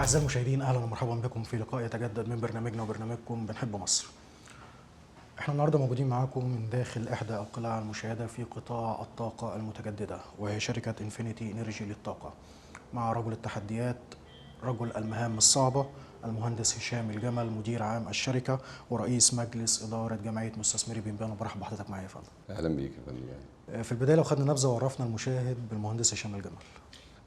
أعزائي المشاهدين، أهلا ومرحبا بكم في لقاء يتجدد من برنامجنا وبرنامجكم بنحب مصر. احنا النهارده موجودين معاكم من داخل إحدى القلاع المشيدة في قطاع الطاقة المتجددة، وهي شركة انفينيتي انرجي للطاقة، مع رجل التحديات، رجل المهام الصعبة، المهندس هشام الجمل، مدير عام الشركة ورئيس مجلس إدارة جمعية مستثمري بنبان. وبرحب بحضرتك معايا يا فندم. اهلا بيك يا فندم. في البداية لو خدنا نبذة وعرفنا المشاهد بالمهندس هشام الجمل.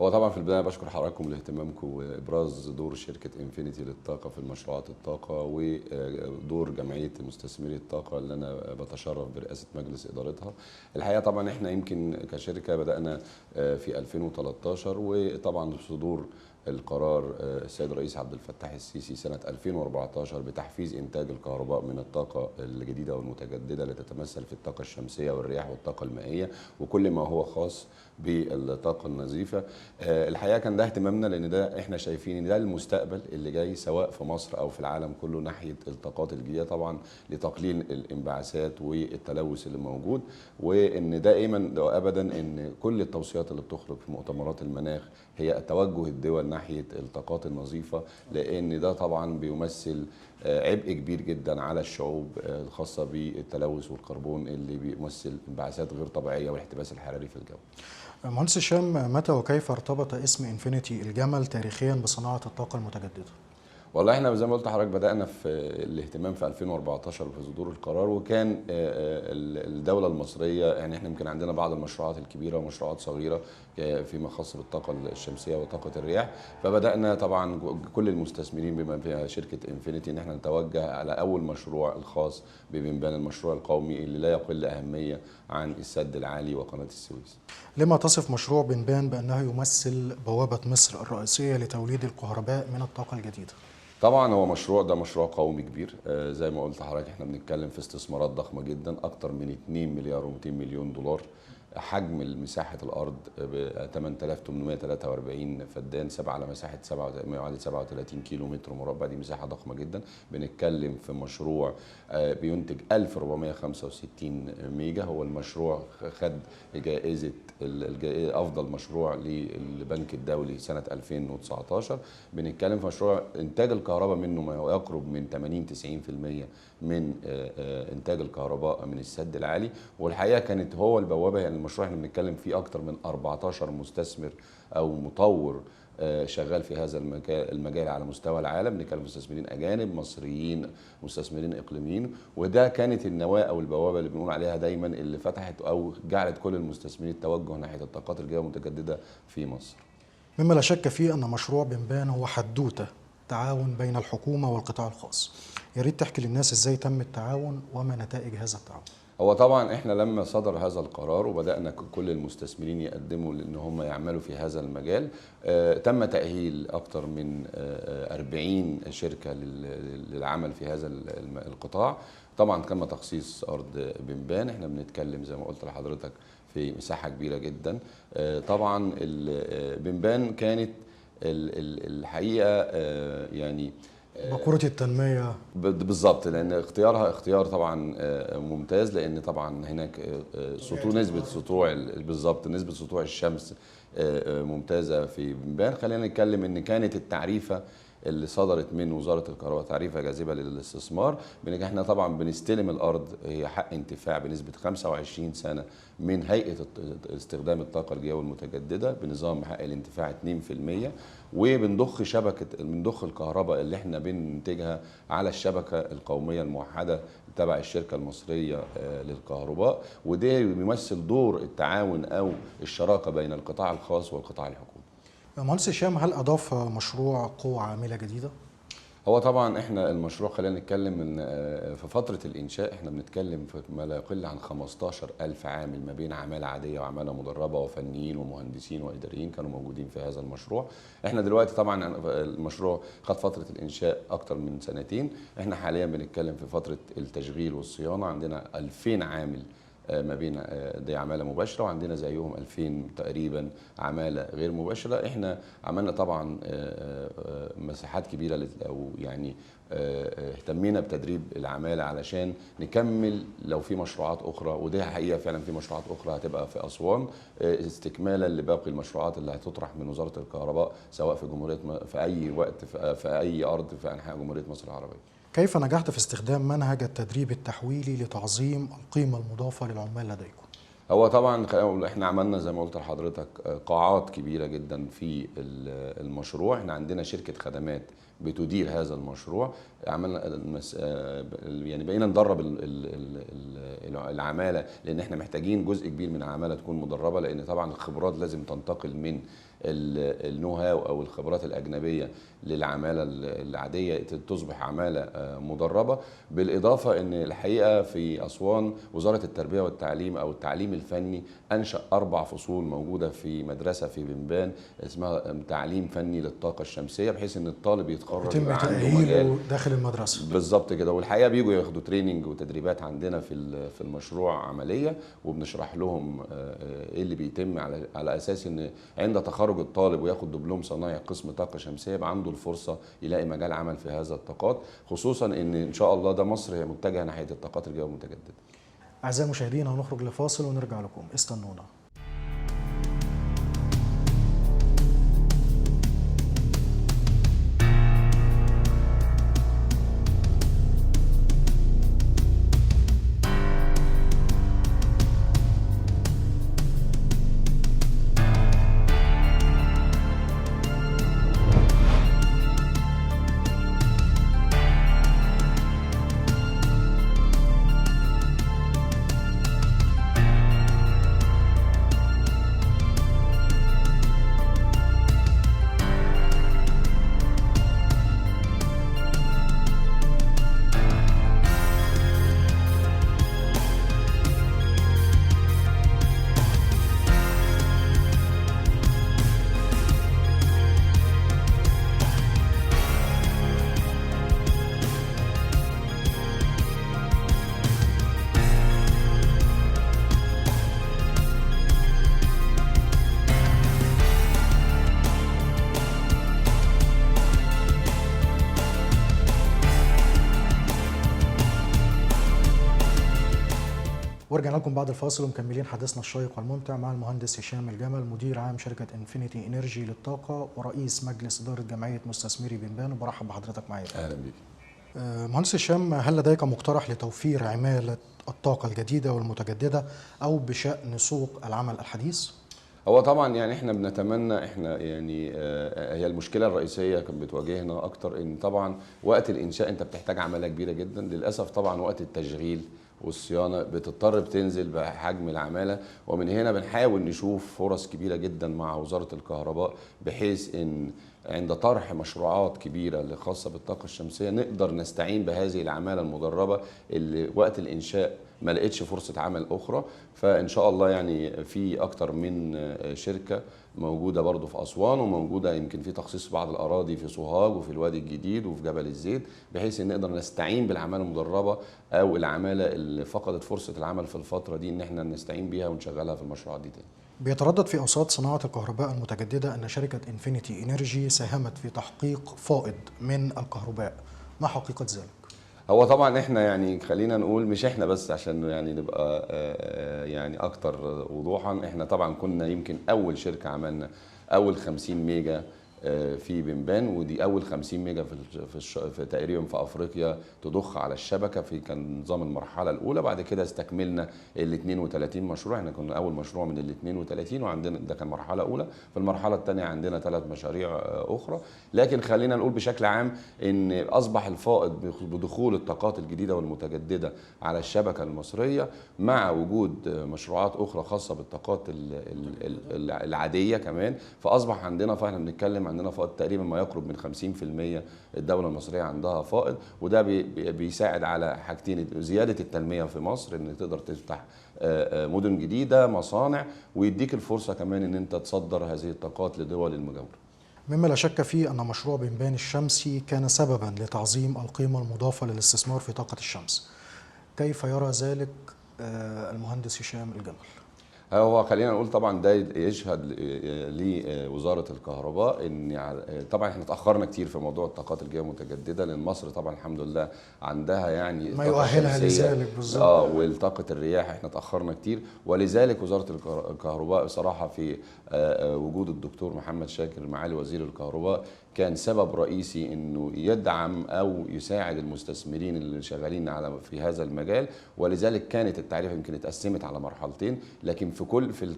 هو طبعا في البداية بشكر حضراتكم لاهتمامكم وابراز دور شركة انفينيتي للطاقة في المشروعات الطاقة، ودور جمعية مستثمري الطاقة اللي انا بتشرف برئاسة مجلس ادارتها. الحقيقة طبعا احنا يمكن كشركة بدانا في 2013، وطبعا بصدور القرار السيد الرئيس عبد الفتاح السيسي سنة 2014 بتحفيز إنتاج الكهرباء من الطاقة الجديدة والمتجددة اللي تتمثل في الطاقة الشمسية والرياح والطاقة المائية وكل ما هو خاص بالطاقة النظيفة. الحقيقة كان ده اهتمامنا، لأن ده احنا شايفين إن ده المستقبل اللي جاي سواء في مصر أو في العالم كله ناحية الطاقات الجديدة، طبعا لتقليل الانبعاثات والتلوث اللي موجود، وإن دائما وأبدا إن كل التوصيات اللي بتخرج في مؤتمرات المناخ هي توجه الدول ناحية الطاقات النظيفة، لأن ده طبعا بيمثل عبء كبير جدا على الشعوب الخاصة بالتلوث والكربون اللي بيمثل انبعاثات غير طبيعية والاحتباس الحراري في الجو. مهندس هشام، متى وكيف ارتبط اسم انفينيتي الجمل تاريخيا بصناعة الطاقة المتجددة؟ والله احنا زي ما قلت لحضرتك بدأنا في الاهتمام في 2014 في صدور القرار، وكان الدولة المصرية، يعني احنا يمكن عندنا بعض المشروعات الكبيرة ومشروعات صغيرة فيما خاص بالطاقة الشمسية وطاقة الرياح، فبدأنا طبعا كل المستثمرين بما فيها شركة انفينيتي ان احنا نتوجه على أول مشروع الخاص ببنبان، المشروع القومي اللي لا يقل أهمية عن السد العالي وقناة السويس. لما تصف مشروع بنبان بأنه يمثل بوابة مصر الرئيسية لتوليد الكهرباء من الطاقة الجديدة؟ طبعا هو مشروع، ده مشروع قومي كبير، زي ما قلت لحضرتك احنا بنتكلم في استثمارات ضخمة جدا، اكتر من 2 مليار و200 مليون دولار، حجم مساحة الارض ب 8843 فدان، 7 على مساحة 37 كيلو متر مربع، دي مساحة ضخمة جدا. بنتكلم في مشروع بينتج 1465 ميجا، هو المشروع خد جائزة افضل مشروع للبنك الدولي سنة 2019. بنتكلم في مشروع انتاج الكهرباء منه ما يقرب من 80-90% من انتاج الكهرباء من السد العالي، والحقيقة كانت هو البوابة. يعني المشروع احنا بنتكلم فيه اكتر من 14 مستثمر او مطور شغال في هذا المجال على مستوى العالم، بنتكلم مستثمرين اجانب، مصريين، مستثمرين اقليميين، وده كانت النواة او البوابة اللي بنقول عليها دايما اللي فتحت او جعلت كل المستثمرين التوجه ناحية الطاقات الجديدة والمتجدده في مصر. مما لا شك فيه ان مشروع بنبان هو حدوتة تعاون بين الحكومة والقطاع الخاص. يا ريت تحكي للناس ازاي تم التعاون وما نتائج هذا التعاون. هو طبعا احنا لما صدر هذا القرار وبدأنا كل المستثمرين يقدموا لان هم يعملوا في هذا المجال، تم تأهيل اكثر من 40 شركة للعمل في هذا القطاع. طبعا تم تخصيص ارض بنبان، احنا بنتكلم زي ما قلت لحضرتك في مساحة كبيرة جدا. طبعا بنبان كانت الحقيقة يعني باكورة التنمية بالظبط، لأن اختيارها اختيار طبعا ممتاز، لأن طبعا هناك سطوع، نسبة سطوع بالظبط نسبة سطوع الشمس ممتازة في بنبان. خلينا نتكلم إن كانت التعريفة اللي صدرت من وزارة الكهرباء تعريفة جاذبة للاستثمار، احنا طبعا بنستلم الأرض هي حق انتفاع بنسبة 25 سنة من هيئة استخدام الطاقة الجديدة والمتجددة بنظام حق الانتفاع 2%، وبنضخ شبكة، بنضخ الكهرباء اللي احنا بننتجها على الشبكة القومية الموحدة تبع الشركة المصرية للكهرباء، وده بيمثل دور التعاون أو الشراكة بين القطاع الخاص والقطاع الحكومي. مهندس هشام، هل أضاف مشروع قوة عاملة جديدة؟ هو طبعا احنا المشروع خلينا نتكلم ان في فترة الإنشاء احنا بنتكلم في ما لا يقل عن 15,000 عامل، ما بين عمالة عادية وعمالة مدربة وفنيين ومهندسين وإداريين كانوا موجودين في هذا المشروع. احنا دلوقتي طبعا المشروع خد فترة الإنشاء أكتر من سنتين، احنا حاليا بنتكلم في فترة التشغيل والصيانة، عندنا 2000 عامل ما بين دي عماله مباشرة، وعندنا زيهم 2000 تقريبا عماله غير مباشرة. احنا عملنا طبعا مساحات كبيرة، او يعني اهتمينا بتدريب العمالة علشان نكمل لو في مشروعات اخرى، وده حقيقة فعلا في مشروعات اخرى هتبقى في اسوان استكمالا لباقي المشروعات اللي هتطرح من وزارة الكهرباء، سواء في جمهورية في اي وقت في اي ارض في انحاء جمهورية مصر العربية. كيف نجحت في استخدام منهج التدريب التحويلي لتعظيم القيمة المضافة للعمال لديكم؟ هو طبعا احنا عملنا زي ما قلت لحضرتك قاعات كبيرة جدا في المشروع. احنا عندنا شركة خدمات بتدير هذا المشروع. عملنا يعني بقينا ندرب العمالة، لان احنا محتاجين جزء كبير من العمالة تكون مدربة، لان طبعا الخبرات لازم تنتقل من ال know how او الخبرات الاجنبية للعماله العادية تصبح عماله مدربه. بالاضافة ان الحقيقة في اسوان وزارة التربية والتعليم او التعليم الفني انشا 4 فصول موجودة في مدرسه في بنبان اسمها تعليم فني للطاقة الشمسية، بحيث ان الطالب يتخرج يتم تاهيله داخل المدرسة بالظبط كده. والحقيقة بيجوا ياخدوا training وتدريبات عندنا في المشروع عملية، وبنشرح لهم ايه اللي بيتم على اساس ان عند تخرج الطالب وياخد دبلوم صنايع قسم طاقة شمسية يبقى عنده الفرصة يلاقي مجال عمل في هذا الطاقات، خصوصا ان شاء الله ده مصر هي متجهة ناحية الطاقات الجوية المتجددة. اعزائي المشاهدين هنخرج لفاصل ونرجع لكم، استنونا. ورجعنا لكم بعد الفاصل ومكملين حديثنا الشيق والممتع مع المهندس هشام الجمل، مدير عام شركة انفينيتي انرجي للطاقة ورئيس مجلس إدارة جمعية مستثمري بنبان. وبرحب بحضرتك معايا. أهلا بيك. مهندس هشام، هل لديك مقترح لتوفير عمالة الطاقة الجديدة والمتجددة أو بشأن سوق العمل الحديث؟ هو طبعا يعني احنا بنتمنى، احنا يعني هي المشكلة الرئيسية كانت بتواجهنا اكتر ان طبعا وقت الانشاء انت بتحتاج عماله كبيرة جدا، للاسف طبعا وقت التشغيل والصيانه بتضطر بتنزل بحجم العمالة، ومن هنا بنحاول نشوف فرص كبيرة جدا مع وزارة الكهرباء بحيث ان عند طرح مشروعات كبيرة اللي خاصة بالطاقة الشمسية نقدر نستعين بهذه العمالة المدربه اللي وقت الانشاء ما لقيتش فرصة عمل اخرى. فان شاء الله يعني في اكتر من شركة موجودة برضو في اسوان، وموجودة يمكن في تخصيص بعض الاراضي في سوهاج وفي الوادي الجديد وفي جبل الزيت، بحيث ان نقدر نستعين بالعماله المدربه او العمالة اللي فقدت فرصة العمل في الفترة دي ان احنا نستعين بيها ونشغلها في المشروعات دي تاني. بيتردد في اوساط صناعة الكهرباء المتجددة ان شركة انفينيتي انرجي ساهمت في تحقيق فائض من الكهرباء، ما حقيقة ذلك؟ هو طبعا احنا يعني خلينا نقول مش احنا بس عشان يعني نبقى يعني اكتر وضوحا، احنا طبعا كنا يمكن اول شركة عملنا اول 50 ميجا في بنبان، ودي اول 50 ميجا في تقريبا في افريقيا تضخ على الشبكة في كان نظام المرحلة الاولى. بعد كده استكملنا ال 32 مشروع، احنا كنا اول مشروع من ال 32 وعندنا ده كان مرحلة اولى، في المرحلة الثانية عندنا 3 مشاريع اخرى. لكن خلينا نقول بشكل عام ان اصبح الفائض بدخول الطاقات الجديدة والمتجدده على الشبكة المصرية مع وجود مشروعات اخرى خاصة بالطاقات العادية كمان، فاصبح عندنا، فاحنا بنتكلم عندنا فائض تقريبا ما يقرب من 50% الدولة المصرية عندها فائض، وده بيساعد على حاجتين: زيادة التنمية في مصر ان تقدر تفتح مدن جديدة، مصانع، ويديك الفرصة كمان ان انت تصدر هذه الطاقات لدول المجاورة. مما لا شك فيه ان مشروع بنبان الشمسي كان سببا لتعظيم القيمة المضافة للاستثمار في طاقة الشمس. كيف يرى ذلك المهندس هشام الجمل؟ هو خلينا نقول طبعا ده يشهد لوزارة الكهرباء ان طبعا احنا اتاخرنا كتير في موضوع الطاقات الجوية المتجددة، لان مصر طبعا الحمد لله عندها يعني ما يؤهلها لذلك بالظبط، والطاقة الرياح احنا اتاخرنا كتير، ولذلك وزارة الكهرباء بصراحة في وجود الدكتور محمد شاكر معالي وزير الكهرباء كان سبب رئيسي انه يدعم او يساعد المستثمرين اللي شغالين على في هذا المجال، ولذلك كانت التعريفه يمكن اتقسمت على مرحلتين، لكن في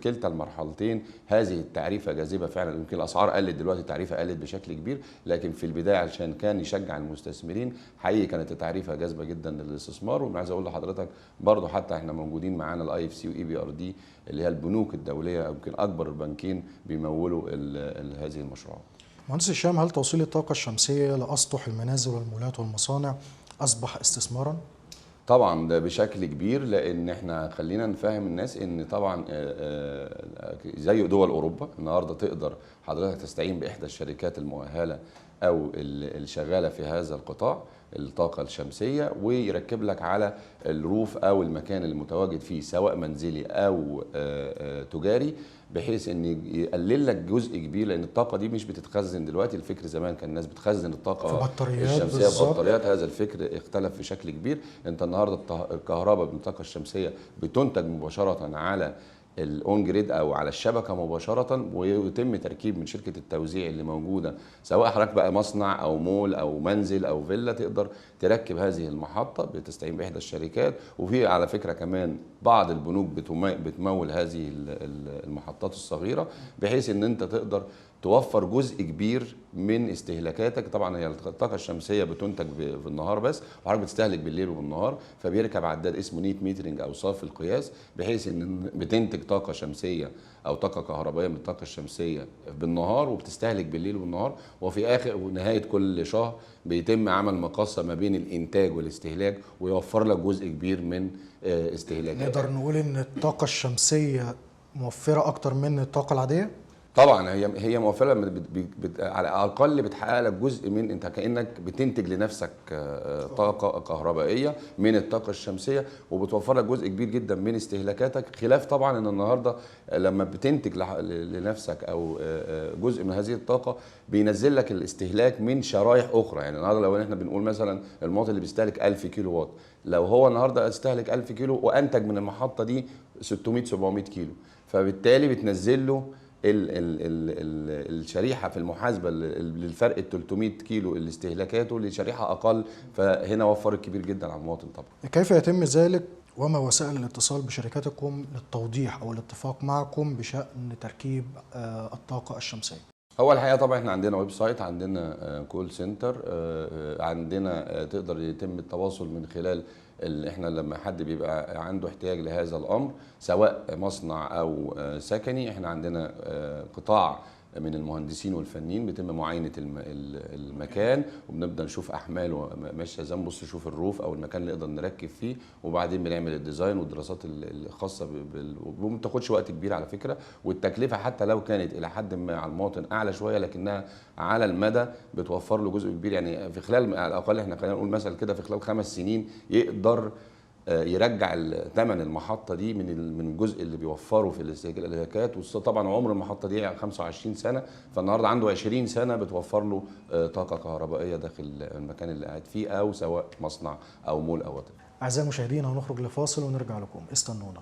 كلتا المرحلتين هذه التعريفه جاذبة فعلا. يمكن الاسعار قلت دلوقتي، التعريفه قلت بشكل كبير، لكن في البداية عشان كان يشجع المستثمرين حقيقي كانت التعريفه جاذبة جدا للاستثمار. وانا عايز اقول لحضرتك برضو حتى احنا موجودين معانا ال IFC و EBRD اللي هي البنوك الدولية، يمكن اكبر البنكين بيمولوا هذه المشروعات. مهندس هشام، هل توصيل الطاقة الشمسية لأسطح المنازل والمولات والمصانع أصبح استثمارا؟ طبعا ده بشكل كبير، لأن احنا خلينا نفهم الناس ان طبعا زي دول أوروبا النهارده تقدر حضرتك تستعين بإحدى الشركات المؤهلة أو الشغالة في هذا القطاع الطاقة الشمسية، ويركب لك على الروف أو المكان المتواجد فيه سواء منزلي أو تجاري، بحيث ان يقلل لك جزء كبير، لان الطاقة دي مش بتتخزن دلوقتي. الفكر زمان كان الناس بتخزن الطاقة الشمسية في بطاريات، هذا الفكر اختلف بشكل كبير. انت النهارده الكهرباء بالطاقة الشمسية بتنتج مباشرة على ال on grid او على الشبكة مباشرة، ويتم تركيب من شركة التوزيع اللي موجودة، سواء حضرتك بقى مصنع او مول او منزل او فيلا تقدر تركب هذه المحطة، بتستعين باحدى الشركات. وفي على فكرة كمان بعض البنوك بتمول هذه المحطات الصغيرة، بحيث ان انت تقدر توفر جزء كبير من استهلاكاتك. طبعا هي الطاقة الشمسية بتنتج في النهار بس، وحضرتك بتستهلك بالليل وبالنهار، فبيركب عداد اسمه net metering او صافي القياس، بحيث ان بتنتج طاقة شمسية او طاقة كهربائية من الطاقة الشمسية بالنهار، وبتستهلك بالليل والنهار، وفي اخر ونهاية كل شهر بيتم عمل مقاصه ما بين الانتاج والاستهلاك، ويوفر لك جزء كبير من استهلاكك. نقدر نقول ان الطاقة الشمسية موفره اكتر من الطاقة العادية؟ طبعا هي موفره، على الاقل بتحقق لك جزء من، انت كانك بتنتج لنفسك طاقة كهربائية من الطاقة الشمسية، وبتوفر لك جزء كبير جدا من استهلاكاتك. خلاف طبعا ان النهارده لما بتنتج لنفسك او جزء من هذه الطاقة بينزل لك الاستهلاك من شرايح اخرى. يعني النهارده لو احنا بنقول مثلا المواطن اللي بيستهلك 1000 كيلو واط، لو هو النهارده استهلك 1000 كيلو وانتج من المحطة دي 600 700 كيلو، فبالتالي بتنزل له ال ال ال الشريحة في المحاسبة للفرق ال 300 كيلو اللي استهلاكاته لشريحه اقل، فهنا وفرت كبير جدا على المواطن. طبعا كيف يتم ذلك؟ وما وسائل الاتصال بشركاتكم للتوضيح او الاتفاق معكم بشان تركيب الطاقة الشمسية؟ هو الحقيقة طبعا احنا عندنا website، عندنا call center، عندنا تقدر يتم التواصل من خلال احنا لما حد بيبقى عنده احتياج لهذا الامر سواء مصنع او سكني، احنا عندنا قطاع من المهندسين والفنيين بيتم معاينة المكان، وبنبدا نشوف احماله ماشية ازاي، نبص نشوف ال roof او المكان اللي نقدر نركب فيه، وبعدين بنعمل ال design والدراسات الخاصة وما بتاخدش وقت كبير على فكرة، والتكلفه حتى لو كانت الى حد ما على المواطن اعلى شوية، لكنها على المدى بتوفر له جزء كبير. يعني في خلال على الاقل احنا خلينا نقول مثلا كده في خلال 5 سنين يقدر يرجع ثمن المحطة دي من الجزء اللي بيوفره في الاستهلاكات. وطبعا عمر المحطة دي 25 سنة، فالنهارده عنده 20 سنة بتوفر له طاقة كهربائية داخل المكان اللي قاعد فيه، او سواء مصنع او مول او وات. اعزائي المشاهدين، هنخرج لفاصل ونرجع لكم، استنونا.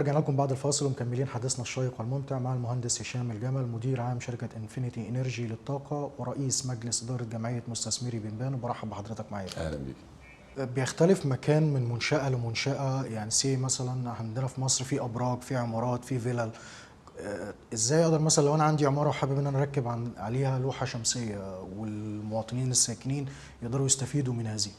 ورجعنا لكم بعد الفاصل ومكملين حديثنا الشيق والممتع مع المهندس هشام الجمل، مدير عام شركة انفينيتي انرجي للطاقة ورئيس مجلس إدارة جمعية مستثمري بنبان. وبرحب بحضرتك معايا. اهلا بيك. بيختلف مكان من منشأة لمنشأة، يعني say مثلا عندنا في مصر في أبراج، في عمارات، في فيلل. ازاي اقدر مثلا لو انا عندي عمارة وحابب ان انا اركب عليها لوحة شمسية والمواطنين الساكنين يقدروا يستفيدوا من هذه؟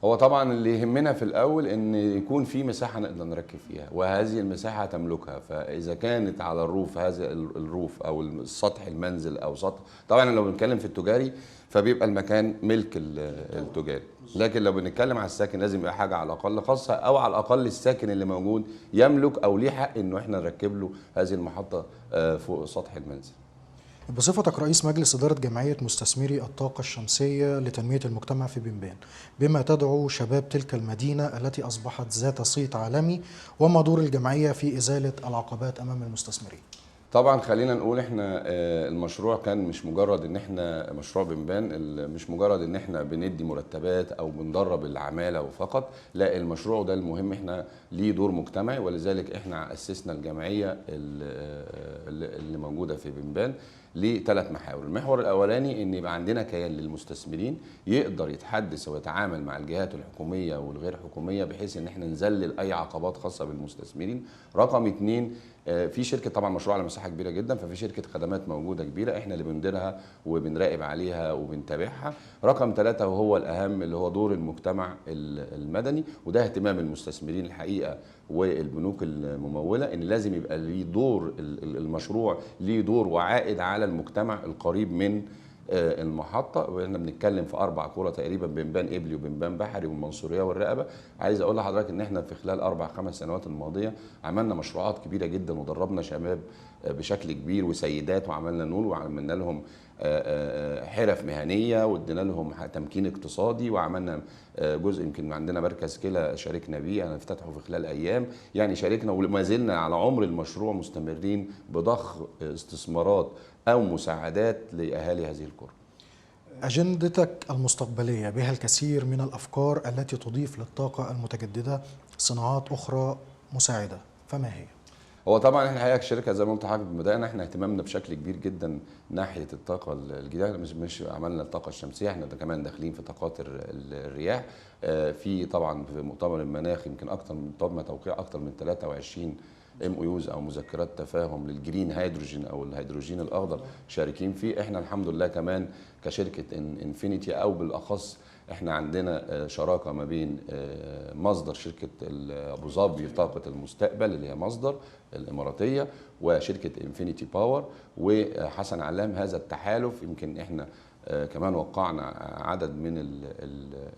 هو طبعا اللي يهمنا في الاول ان يكون في مساحة نقدر نركب فيها، وهذه المساحة تملكها. فاذا كانت على ال roof، هذا ال roof او السطح المنزل او سطح، طبعا لو بنتكلم في التجاري فبيبقى المكان ملك التجاري، لكن لو بنتكلم على الساكن لازم يبقى حاجة على الاقل خاصة، او على الاقل الساكن اللي موجود يملك او ليه حق انه احنا نركب له هذه المحطة فوق سطح المنزل. بصفتك رئيس مجلس إدارة جمعية مستثمري الطاقة الشمسية لتنمية المجتمع في بنبان، بما تدعو شباب تلك المدينة التي أصبحت ذات صيت عالمي، وما دور الجمعية في إزالة العقبات أمام المستثمرين؟ طبعا خلينا نقول احنا المشروع كان مش مجرد ان احنا مشروع بنبان، مش مجرد ان احنا بندي مرتبات او بندرب العمالة وفقط، لا، المشروع ده المهم احنا ليه دور مجتمعي، ولذلك احنا اسسنا الجمعية اللي موجودة في بنبان لثلاث محاور. المحور الاولاني ان يبقى عندنا كيان للمستثمرين يقدر يتحدث ويتعامل مع الجهات الحكومية والغير حكومية، بحيث ان احنا نذلل اي عقبات خاصة بالمستثمرين. رقم 2، في شركة، طبعا مشروع على مساحة كبيرة جدا، ففي شركة خدمات موجودة كبيرة احنا اللي بنديرها وبنراقب عليها وبنتابعها. رقم 3 وهو الاهم اللي هو دور المجتمع المدني، وده اهتمام المستثمرين الحقيقة والبنوك المموله، ان لازم يبقى ليه دور، المشروع ليه دور وعائد على المجتمع القريب من المحطة. واحنا بنتكلم في 4 قرى تقريبا، بنبان قبلي وبنبان بحري والمنصوريه والرقبة. عايز اقول لحضرتك ان احنا في خلال 4-5 سنوات الماضية عملنا مشروعات كبيرة جدا، ودربنا شباب بشكل كبير وسيدات، وعملنا نول وعملنا لهم حرف مهنية، وادينا لهم تمكين اقتصادي، وعملنا جزء يمكن عندنا مركز كلى شاركنا بيه هنفتتحه في خلال ايام، يعني شاركنا وما زلنا على عمر المشروع مستمرين بضخ استثمارات او مساعدات لاهالي هذه القرى. أجندتك المستقبلية بها الكثير من الأفكار التي تضيف للطاقة المتجددة صناعات أخرى مساعدة، فما هي؟ هو طبعا احنا الحقيقة كشركة زي ما قلت لحضرتك بدانا احنا اهتمامنا بشكل كبير جدا ناحية الطاقة الجديدة، مش عملنا الطاقة الشمسية، احنا ده كمان داخلين في طاقات الرياح. في طبعا في مؤتمر المناخ يمكن اكتر من تم توقيع اكتر من 23 MOUs او مذكرات تفاهم لل green hydrogen او الهيدروجين الاخضر شاركين فيه. احنا الحمد لله كمان كشركة انفينيتي، او بالاخص احنا عندنا شراكة ما بين مصدر شركة ابو ظبي طاقة المستقبل اللي هي مصدر الاماراتية، وشركه انفينيتي باور وحسن علام. هذا التحالف يمكن احنا كمان وقعنا عدد من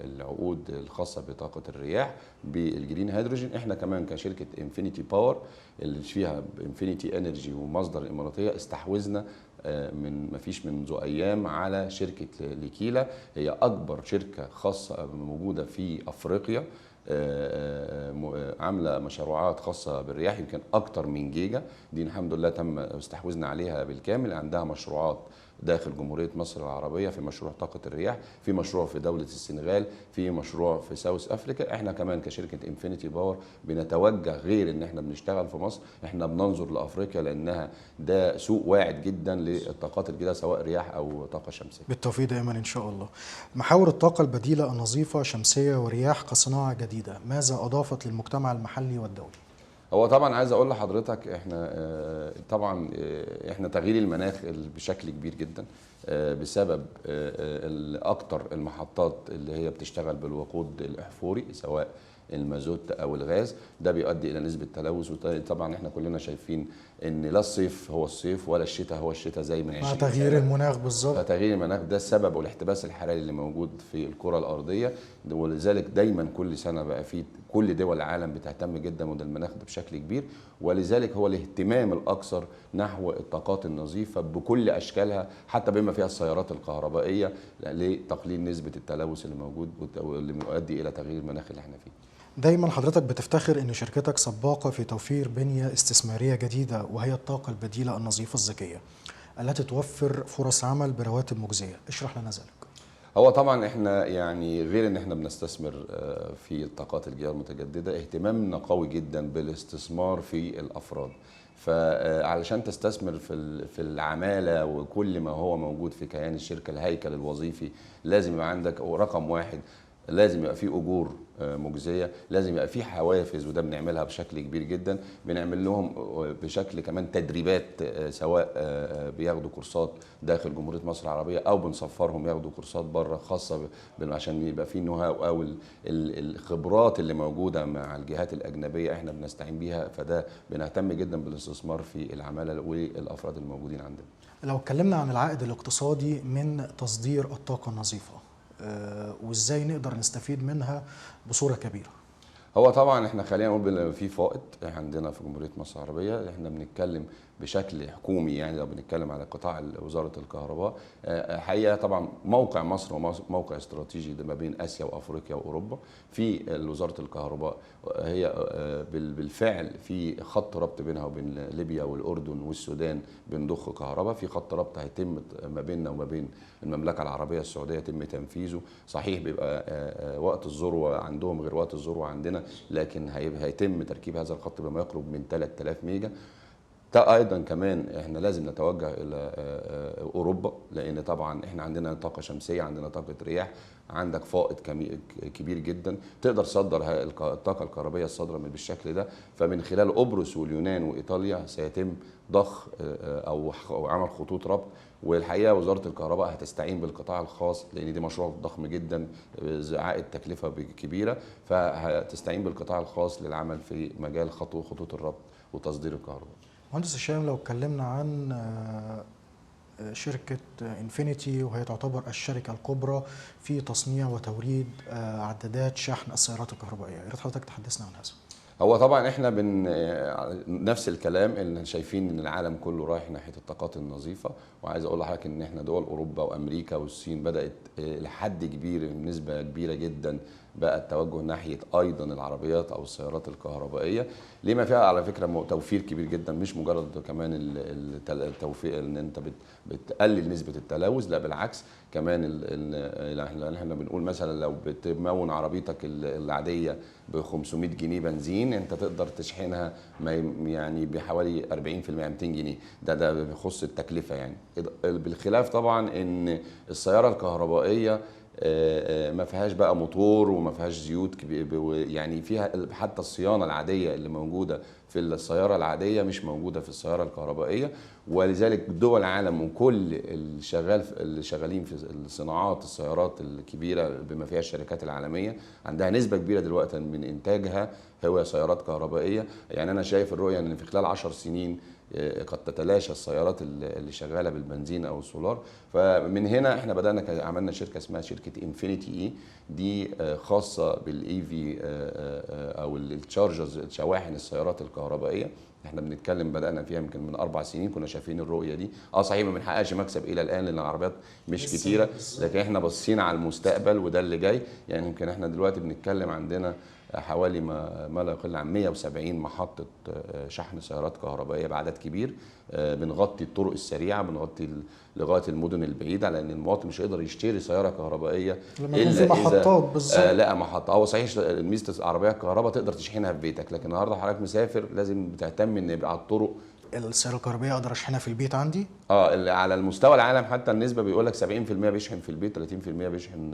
العقود الخاصة بطاقة الرياح بال green hydrogen. احنا كمان كشركة انفينيتي باور اللي فيها انفينيتي انرجي ومصدر الاماراتية استحوذنا من ما فيش منذ ايام على شركة ليكيلا، هي اكبر شركة خاصة موجودة في افريقيا، عامله مشروعات خاصة بالرياح يمكن اكتر من جيجا، دي الحمد لله تم استحوذنا عليها بالكامل. عندها مشروعات داخل جمهورية مصر العربية في مشروع طاقة الرياح، في مشروع في دولة السنغال، في مشروع في South Africa. احنا كمان كشركة انفينيتي باور بنتوجه غير ان احنا بنشتغل في مصر، احنا بننظر لافريقيا لانها ده سوق واعد جدا للطاقات الجديدة سواء رياح او طاقة شمسية. بالتوفيق دائما ان شاء الله. محاور الطاقة البديلة النظيفة شمسية ورياح كصناعة جديدة، ماذا اضافت للمجتمع المحلي والدولي؟ هو طبعا عايز اقول لحضرتك احنا طبعا احنا تغيير المناخ بشكل كبير جدا بسبب اكتر المحطات اللي هي بتشتغل بالوقود الاحفوري سواء المازوت او الغاز، ده بيؤدي الى نسبه تلوث. وطبعا احنا كلنا شايفين ان لا الصيف هو الصيف ولا الشتاء هو الشتاء زي من 20 تغيير المناخ بالظبط. فتغيير المناخ ده السبب، والاحتباس الحراري اللي موجود في الكره الارضية، ولذلك دايما كل سنة بقى في كل دول العالم بتهتم جدا وده المناخ ده بشكل كبير، ولذلك هو الاهتمام الاكثر نحو الطاقات النظيفة بكل اشكالها حتى بما فيها السيارات الكهربائية لتقليل نسبه التلوث اللي موجود واللي بيؤدي الى تغيير المناخ اللي احنا فيه. دايما حضرتك بتفتخر ان شركتك سباقة في توفير بنية استثمارية جديدة وهي الطاقة البديلة النظيفة الذكية التي توفر فرص عمل برواتب مجزية، اشرح لنا ذلك. هو طبعا احنا يعني غير ان احنا بنستثمر في الطاقات الجيرة المتجددة، اهتمامنا قوي جدا بالاستثمار في الافراد. فعلشان تستثمر في العمالة وكل ما هو موجود في كيان الشركة، الهيكل الوظيفي، لازم يبقى عندك رقم واحد، لازم يبقى فيه اجور مجزية، لازم يبقى فيه حوافز، وده بنعملها بشكل كبير جدا. بنعمل لهم بشكل كمان تدريبات، سواء بياخدوا كورسات داخل جمهورية مصر العربية او بنسفرهم ياخدوا كورسات بره خاصة عشان يبقى فيه know how او الخبرات اللي موجودة مع الجهات الاجنبية احنا بنستعين بيها. فده بنهتم جدا بالاستثمار في العمالة والافراد الموجودين عندنا. لو اتكلمنا عن العائد الاقتصادي من تصدير الطاقة النظيفة، وازاي نقدر نستفيد منها بصورة كبيرة؟ هو طبعا احنا خلينا نقول في فائض عندنا في جمهورية مصر العربية. احنا بنتكلم بشكل حكومي، يعني لو بنتكلم على قطاع وزارة الكهرباء، حقيقة طبعا موقع مصر موقع استراتيجي ده ما بين اسيا وافريقيا واوروبا. في وزارة الكهرباء هي بالفعل في خط ربط بينها وبين ليبيا والاردن والسودان، بنضخ كهرباء. في خط ربط هيتم ما بيننا وما بين المملكة العربية السعودية يتم تنفيذه. صحيح بيبقى وقت الذروة عندهم غير وقت الذروة عندنا، لكن هيتم تركيب هذا الخط بما يقرب من 3000 ميجا. ايضا كمان احنا لازم نتوجه الى اوروبا، لان طبعا احنا عندنا طاقة شمسية، عندنا طاقة رياح، عندك فائض كبير جدا تقدر تصدر الطاقة الكهربائية الصادرة بالشكل ده. فمن خلال قبرص واليونان وايطاليا سيتم ضخ او عمل خطوط ربط. والحقيقة وزارة الكهرباء هتستعين بالقطاع الخاص، لان دي مشروع ضخم جدا عائد تكلفة كبيرة، فهتستعين بالقطاع الخاص للعمل في مجال خطوط الربط وتصدير الكهرباء. مهندس هشام، لو اتكلمنا عن شركة انفينيتي، وهي تعتبر الشركة الكبرى في تصنيع وتوريد عدادات شحن السيارات الكهربائية، يا ريت حضرتك تحدثنا عن هذا. هو طبعا احنا نفس الكلام، اللي شايفين ان العالم كله رايح ناحية الطاقات النظيفة. وعايز اقول لحضرتك ان احنا دول اوروبا وامريكا والصين بدات لحد كبير، بنسبة كبيرة جدا، بقى التوجه ناحية ايضا العربيات او السيارات الكهربائية، لما فيها على فكرة توفير كبير جدا، مش مجرد كمان التوفير ان انت بتقلل نسبه التلوث، لا بالعكس كمان احنا بنقول مثلا لو بتمون عربيتك العادية ب 500 جنيه بنزين، انت تقدر تشحنها يعني بحوالي 40% 200 جنيه، ده بيخص التكلفة يعني. بالخلاف طبعا ان السيارة الكهربائية ما فيهاش بقى موتور وما فيهاش زيوت، يعني فيها حتى الصيانة العادية اللي موجودة في السيارة العادية مش موجودة في السيارة الكهربائية. ولذلك دول العالم وكل اللي شغالين في الصناعات السيارات الكبيرة بما فيها الشركات العالمية عندها نسبه كبيرة دلوقتي من انتاجها هو سيارات كهربائية. يعني انا شايف الرؤية ان في خلال 10 سنين قد تتلاشى السيارات اللي شغالة بالبنزين او السولار. فمن هنا احنا بدانا عملنا شركة اسمها شركة انفينيتي اي، دي خاصة بال EV او ال chargers، شواحن السيارات الكهربائية. احنا بنتكلم بدانا فيها يمكن من 4 سنين، كنا شايفين الرؤية دي. صحيح ما بنحققش مكسب الى الان لان العربيات مش كتيرة، لكن احنا باصين على المستقبل وده اللي جاي. يعني يمكن احنا دلوقتي بنتكلم عندنا حوالي ما لا يقل عن 170 محطة شحن سيارات كهربائية بعدد كبير. بنغطي الطرق السريعة، بنغطي لغاية المدن البعيدة، لأن المواطن مش هيقدر يشتري سيارة كهربائية لما يكون في محطات. بالظبط، لقى محطة. هو صحيح ميزة العربية الكهرباء تقدر تشحنها في بيتك، لكن النهارده حضرتك مسافر لازم بتهتم إن يبقى على الطرق. السيارة الكهربائية أقدر أشحنها في البيت عندي؟ على المستوى العالم حتى النسبة بيقول لك 70% بيشحن في البيت، 30% بيشحن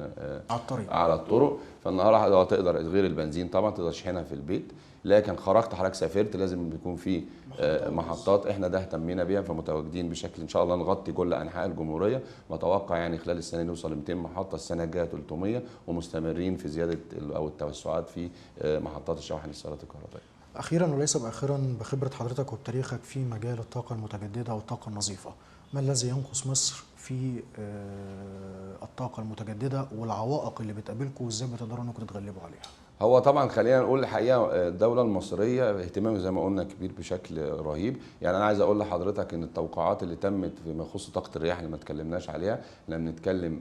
على الطريق، على الطرق. فالنهارده تقدر غير البنزين طبعا تقدر تشحنها في البيت، لكن خرجت حضرتك سافرت لازم بيكون في محطات. احنا ده اهتمينا بيها، فمتواجدين بشكل ان شاء الله نغطي كل انحاء الجمهورية. متوقع يعني خلال السنة نوصل ل 200 محطة، السنة الجاية 300، ومستمرين في زيادة او التوسعات في محطات الشواحن السيارات الكهربائية. أخيراً وليس بآخراً، بخبرة حضرتك وبتاريخك في مجال الطاقة المتجددة والطاقة النظيفة، ما الذي ينقص مصر في الطاقة المتجددة والعوائق اللي بتقابلكم وإزاي بتقدروا إنكم تتغلبوا عليها؟ هو طبعا خلينا نقول الحقيقة الدولة المصرية اهتمام زي ما قلنا كبير بشكل رهيب. يعني انا عايز اقول لحضرتك ان التوقعات اللي تمت فيما يخص طاقة الرياح اللي ما اتكلمناش عليها، احنا بنتكلم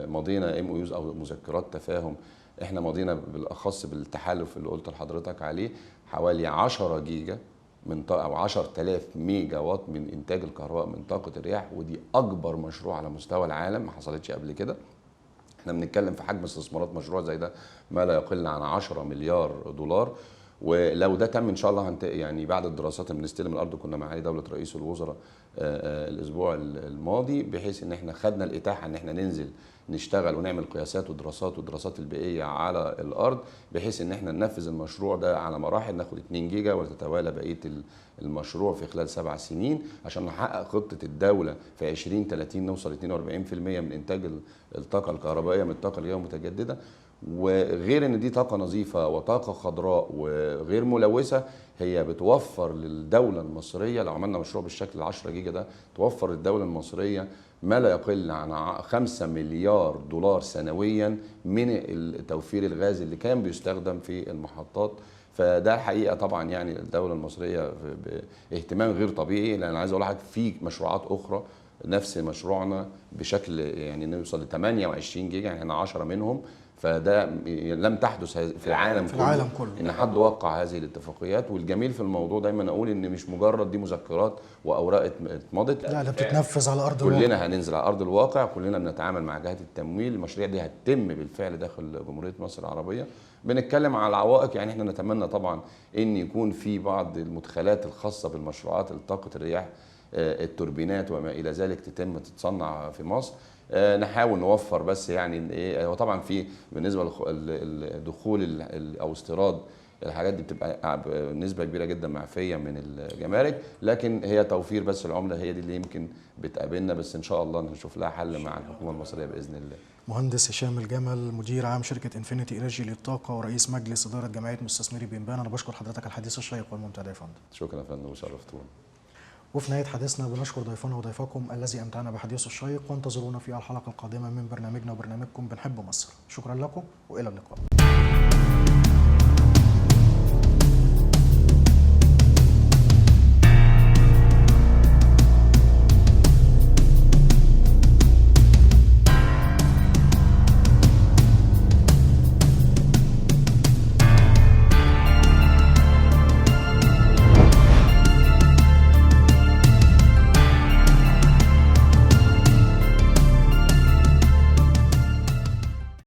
ماضينا MOUs او مذكرات تفاهم، احنا ماضينا بالاخص بالتحالف اللي قلت لحضرتك عليه حوالي 10 جيجا من طاقة او 10000 ميجا وات من انتاج الكهرباء من طاقة الرياح، ودي اكبر مشروع على مستوى العالم ما حصلتش قبل كده. احنا بنتكلم في حجم استثمارات مشروع زي ده ما لا يقل عن 10 مليار دولار. ولو ده تم ان شاء الله يعني بعد الدراسات اللي بنستلم الارض، كنا معالي دولة رئيس الوزراء الاسبوع الماضي، بحيث ان احنا خدنا الاتاحه ان احنا ننزل نشتغل ونعمل قياسات ودراسات والدراسات البيئية على الارض، بحيث ان احنا ننفذ المشروع ده على مراحل، ناخد 2 جيجا وتتوالى بقية المشروع في خلال 7 سنين عشان نحقق خطه الدولة في 2030 نوصل 42% من انتاج الطاقة الكهربائية من الطاقة الغير متجددة. وغير ان دي طاقة نظيفة وطاقة خضراء وغير ملوثة، هي بتوفر للدولة المصرية لو عملنا مشروع بالشكل 10 جيجا ده، توفر للدولة المصرية ما لا يقل عن 5 مليار دولار سنويا من توفير الغاز اللي كان بيستخدم في المحطات. فده الحقيقة طبعا يعني الدولة المصرية باهتمام غير طبيعي، لان عايز اقول لحضرتك في مشروعات اخرى نفس مشروعنا بشكل يعني نوصل ل 28 جيجا، يعني احنا 10 منهم. فده لم تحدث في العالم كله، في العالم كله ان حد وقع هذه الاتفاقيات. والجميل في الموضوع دايما اقول ان مش مجرد دي مذكرات واوراق اتمضت، لا ده بتتنفذ على ارض الواقع. كلنا هننزل على ارض الواقع، كلنا بنتعامل مع جهات التمويل، المشاريع دي هتتم بالفعل داخل جمهورية مصر العربية. بنتكلم على العوائق، يعني احنا نتمنى طبعا ان يكون في بعض المدخلات الخاصة بالمشروعات طاقة الرياح، التوربينات وما الى ذلك تتم تتصنع في مصر. نحاول نوفر بس يعني ايه، وطبعا في بالنسبة لدخول او استيراد الحاجات دي بتبقى نسبه كبيرة جدا معفيه من الجمارك، لكن هي توفير بس العملة هي دي اللي يمكن بتقابلنا، بس ان شاء الله نشوف لها حل مع الحكومة المصرية باذن الله. مهندس هشام الجمل، مدير عام شركة انفينيتي انرجي للطاقة ورئيس مجلس ادارة جمعية مستثمري بنبان، انا بشكر حضرتك على الحديث الشيق والممتع ده يا فندم. شكرا يا فندم وشرفتونا. وفي نهاية حديثنا بنشكر ضيفنا وضيفكم الذي أمتعنا بحديثه الشيق، وانتظرونا في الحلقة القادمة من برنامجنا وبرنامجكم بنحب مصر. شكرا لكم وإلى اللقاء.